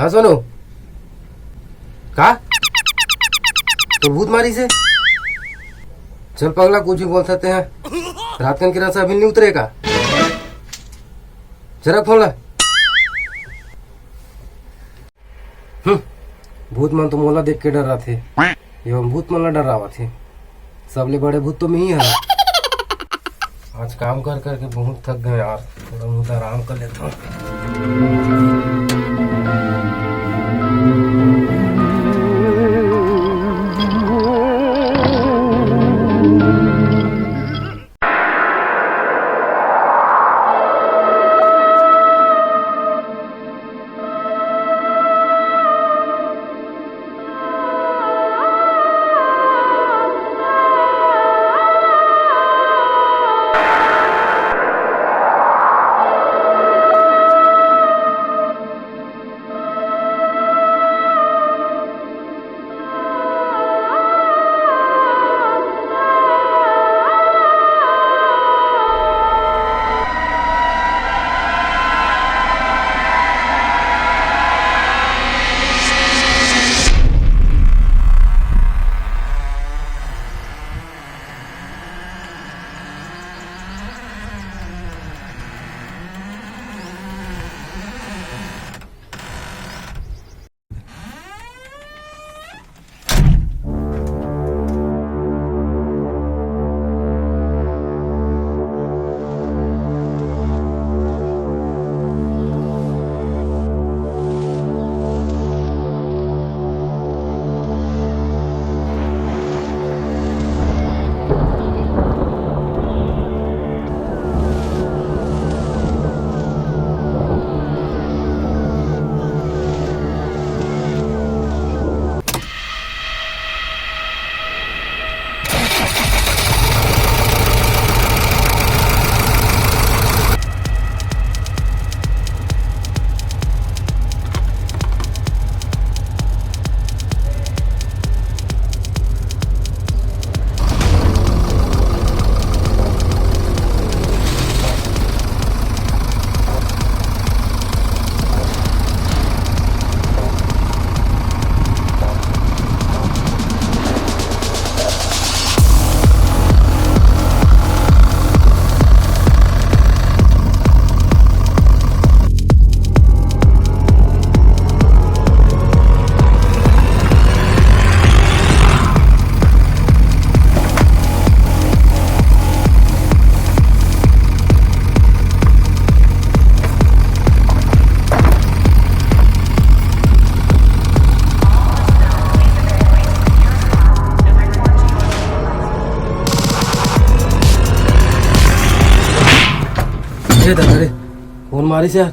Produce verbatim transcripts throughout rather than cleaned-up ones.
हाँ सोनू, का? तो भूत मारिस हे? चल पगला, कुछ भी बोल सकते हैं। रात कन के नशा अभी नहीं उतरे का? जरा फोन ला। हम्म, भूत मन तो मोला देख के डराथे, ये मन भूत मन ला डरावत हे। सबले बड़े भूत तो मैं ही हरा। आज काम कर करके बहुत थक गए यार, थोड़ा बहुत आराम कर लेता हूँ। अरे दादा रे, कौन मारिस यार?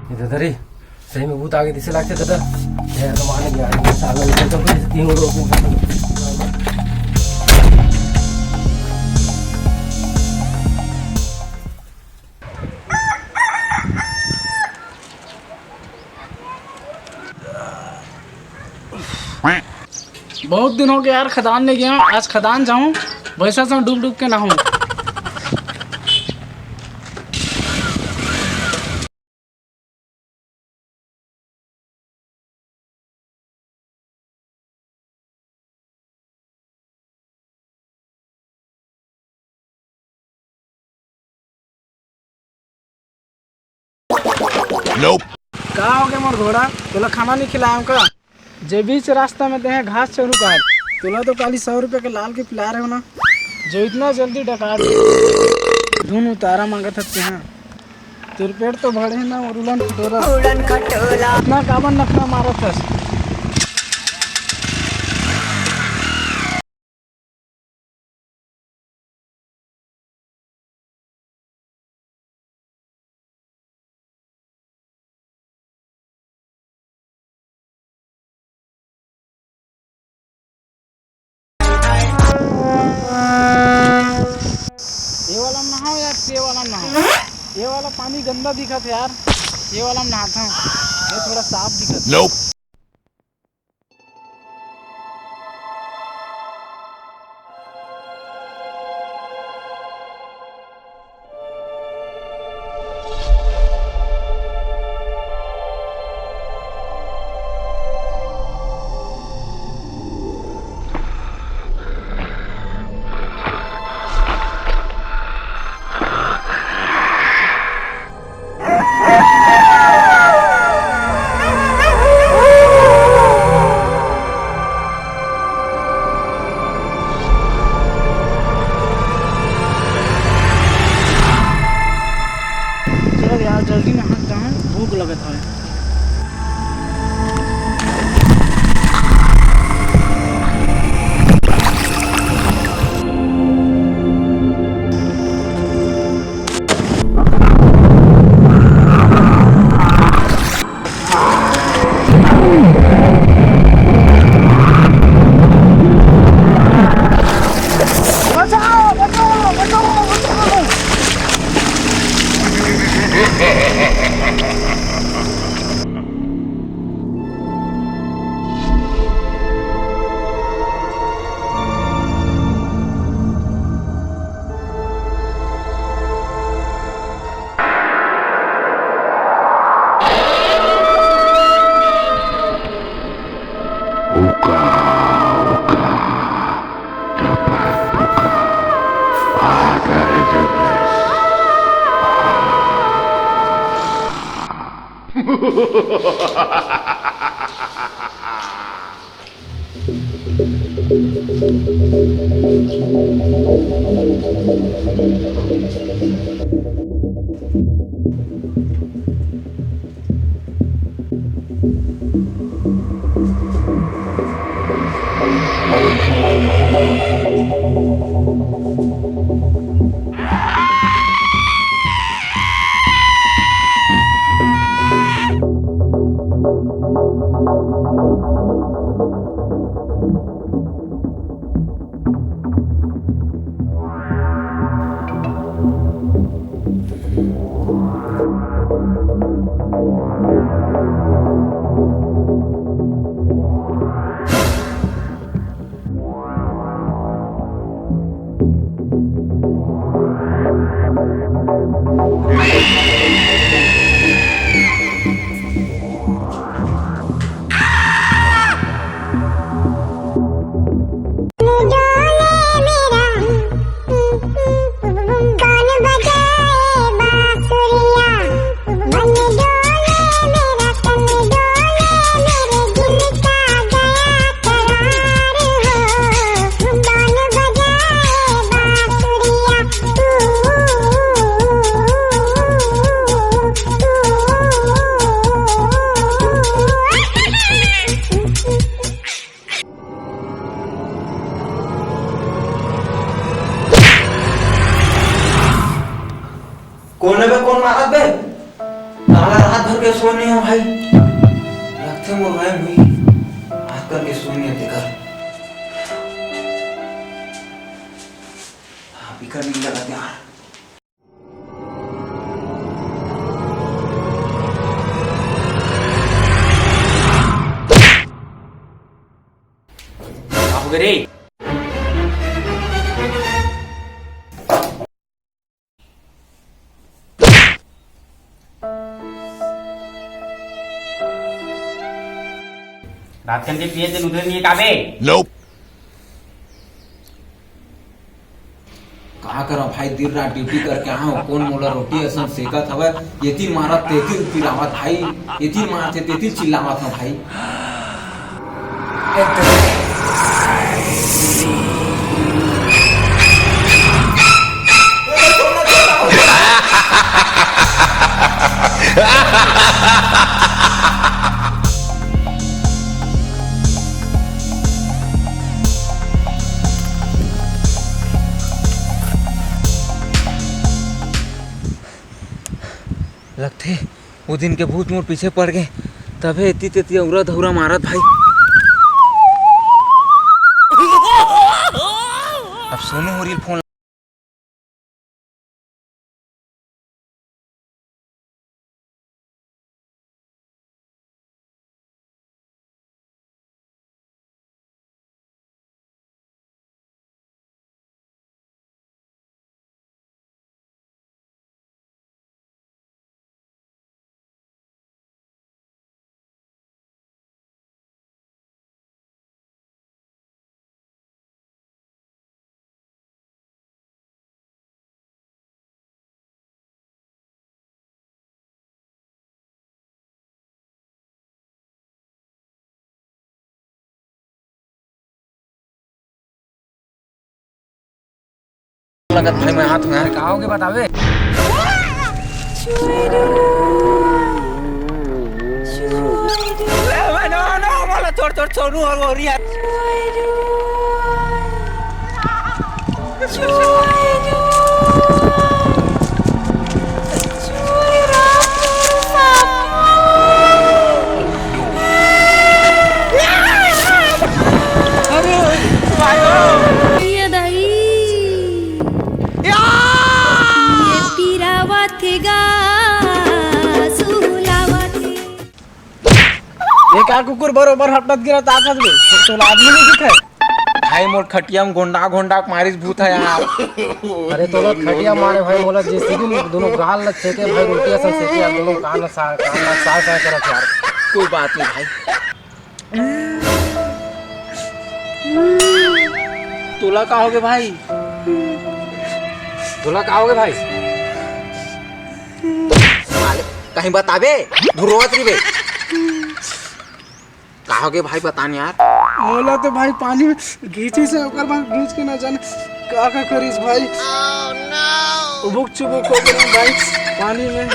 ये दादा रे, सही में भूत आगे दिसे लागथे दादा। यार, तो मान गया, साला लेकर तो फिर तीन लोग। बहुत दिन हो गया यार, खदान नहीं गया। आज खदान जाऊं, वैसा से डूब डूब के नहाऊं। Nope। का हो गया मोर घोड़ा, तोला खाना नहीं खिलाया का? जे बीच रास्ता में देहे घास चरू काट, तोला तो काली सौ रुपया के लाल के पिला रहे हो ना, जो इतना जल्दी डकार धुन उतारा मांगत हस तेहा। तोर पेट तो भरे ना, और उड़न खटोला। उड़न खटोला। इतना काबर नखरा मारत हस? ये वाला नहाओ यार, ये वाला नहाओ। ये वाला पानी गंदा दिखत हे यार। ये वाला में नहाता हूँ, ये थोड़ा साफ दिखता है। Nope. चलो यार, जल्दी नहा के जाऊँ, भूख लगत है। कोन बे, कोन मारत बे? साला रात भर के सोए नहीं हो भाई। लगथे मोर भाई हुई। रात भर के सोए नहीं हो तेकर। हाँ, बिकर नहीं लगत यार। का होगे रे? रात कन के पिए तेन उधर नहीं है का बे? Nope. का करंव भाई, दिन रात ड्यूटी करके आहंव, कोन मोला रोटी असन सेकत हवय? एती मारत तेती पिरावत भाई, एती मारत हे तेती चिल्लावत हंव भाई। लगथे ओ दिन के भूत मोर पीछे पड़ गे, तभे एती तेती अउरा धउरा मारत भाई। अब सोनू होरी ल फोन। भाई, मैं हाथ में का होगे बतावे। ये दाई, ये पीरावत गा, सुलावत। ये का कुकुर बरोबर हटत गिरत आथस बे, तोला आदमी नहीं दिखे? भाई, मोर खटिया में गोंडा गोंडा के मारिस भूत ह यार। अरे तोला खटिया मारे भाई, मोला जेसीबी में दोनों गाल ल सेके भाई, उल्टिया से सेके यार, दोनों कान ल सा कान ल सा सा करत यार। कोई बात नहीं भाई। तोला का होगे भाई? तोला का होगे भाई? साले, कहीं बताबे, धुरवत रहिबे। का होगे भाई, बता न यार। मोला तो भाई पानी में घींचिस हे, ओकर बाद घींच के ना जाने का का करिस भाई। उबुक चुबुक हो गए भाई पानी में।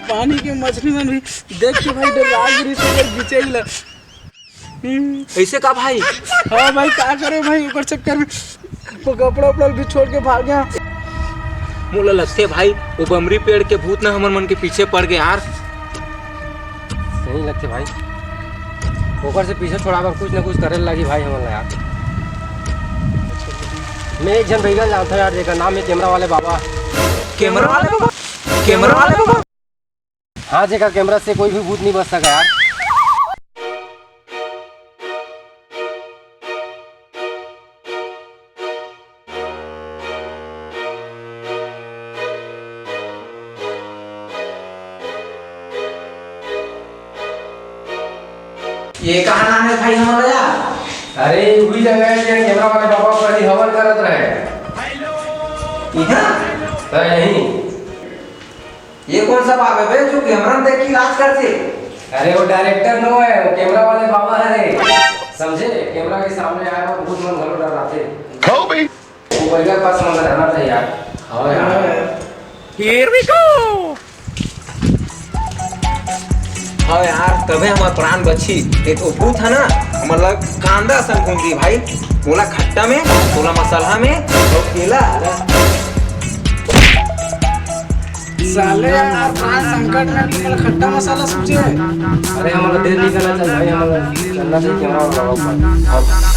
पानी के मछली मन भी देख के भाई डरा गिरिस ओकर बिचई ला। हम्म। ऐसे का भाई? हाँ भाई, का करे भाई, ओकर चक्कर में कपड़ा उपड़ा भी छोड़ के भाग गया। मोला लगथे भाई, वो बमरी पेड़ के भूत ना हमर मन के पीछे पड़ गए यार। सही लगथे भाई, ओकर से पीछे छोड़ा बर कुछ ना कुछ करे लागी भाई हमन ला यार। मैं एक झन भैया जानता हूँ यार, जेकर नाम है कैमरा वाले बाबा। कैमरा वाले बाबा? कैमरा वाले बाबा? हाँ, जेकर कैमरा से कोई भी भूत नहीं बच सका यार। ये कहाँ नाम है भाई हमारा यार? अरे, वही जगह है, जहाँ कैमरा वाले बाबा पहले हवन करत रहे। यहाँ? तो यहीं। ये कौन सा बाप है बे, जो कैमरा में देख के इलाज करथे? अरे, वो डायरेक्टर नो है, वो कैमरा वाले बाबा है रे। समझे? कैमरा के सामने आए और भूत मन घलो डराथे। खाओ भाई। वो बढ़िया पास मन रहना था यार। हाँ यार। Here we go। हाँ यार, तभे हमर प्राण बची। ये तो भूत है ना, हमर लग कांदा सन घूम दी भाई। बोला खट्टा में, बोला मसाला में, और केला। साले यार, प्राण संकट में निकल खट्टा मसाला सूझे। अरे, हमला देर नहीं करना चाहिए भाई, हमला चलना चाहिए, कैमरा वाला बाबा।